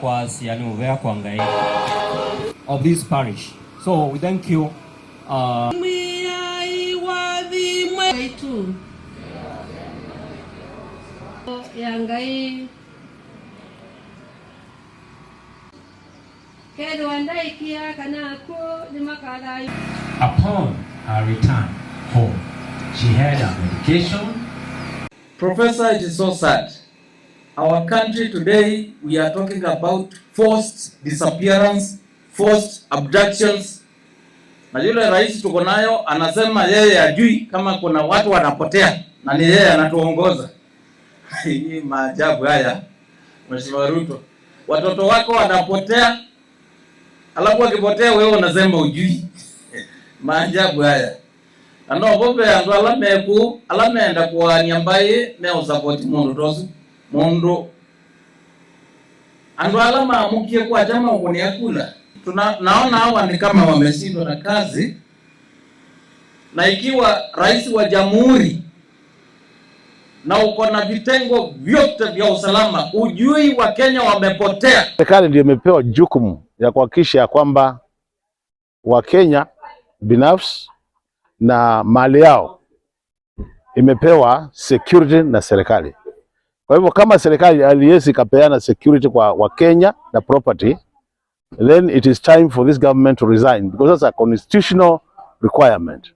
Kwasya nĩ mũvea kwa Ngai of this parish. So we thank you. Waitu ya Ngai kethwa ndaikia kana akuũ nĩmakathayu. Upon her return home, she had her medication. Professor, it is so sad. Our country today, we are talking about forced disappearance, forced abductions. Na yule rais tuko nayo anasema yeye ajui kama kuna watu wanapotea na ni yeye anatuongoza. Hii maajabu haya, Mheshimiwa Ruto. Watoto wako wanapotea, alafu wakipotea wewe unasema ujui. Maajabu haya. Ano bobe andu ala meku ala menda kuania mbai me usupport mundu tosu mundu andu ala maamukie kwa chama ukunia kula. Tuna, naona hawa ni kama wameshindwa na kazi, na ikiwa rais wa jamhuri na uko na vitengo vyote vya usalama, ujui wa Kenya wamepotea. Serikali ndio imepewa jukumu ya kuhakikisha ya kwamba Wakenya binafsi na mali yao imepewa security na serikali. Kwa hivyo kama serikali haiwezi ikapeana security kwa Wakenya na property, then it is time for this government to resign because that's a constitutional requirement.